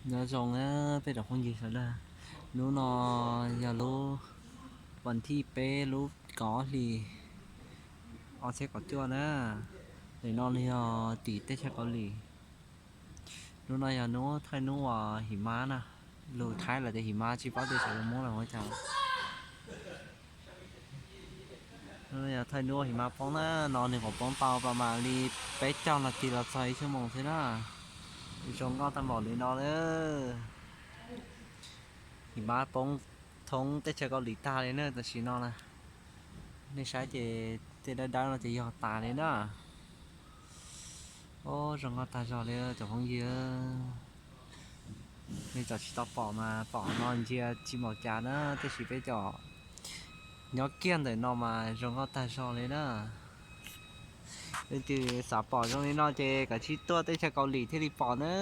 Nyob zoo na peb cov phooj ywg sawv daws, hnub no yog lub vas thib peb lub kaum ob hlis ob txhiab kaum cuaj na. Ntawm no yog tim teb chaws Kaus Lim. Hnub no yog hnub thaij hnub uas him mab na, lus Thaib los tias him mab, tsis paub tias xyov lus Hmoob los ua cas. Hnub no yog thaij hnub him mab poob na, no nws kom poob tau pas mam li peb caug nas this los txog ib xuab moos xwb na. Zoo nkauj tag npaum li no lawm. Him mab poob thoob teb chaws Kaus Lim tag li na tam sim no na. Nej saib ces tej dawb dawb no ces yog tas li na. Ub, zoo nkauj tag zog li cov phooj ywg. Nej cov tsis tau pom mas pom no ntsia tsis npaum cas na, tiam sis peb cov nyob kiag ntawm no mas zoo nkauj tag zog li na. Leej twg xav pom zoo li no ces kav tsij tuaj teb chaws Kaus Lim thiaj li pom na.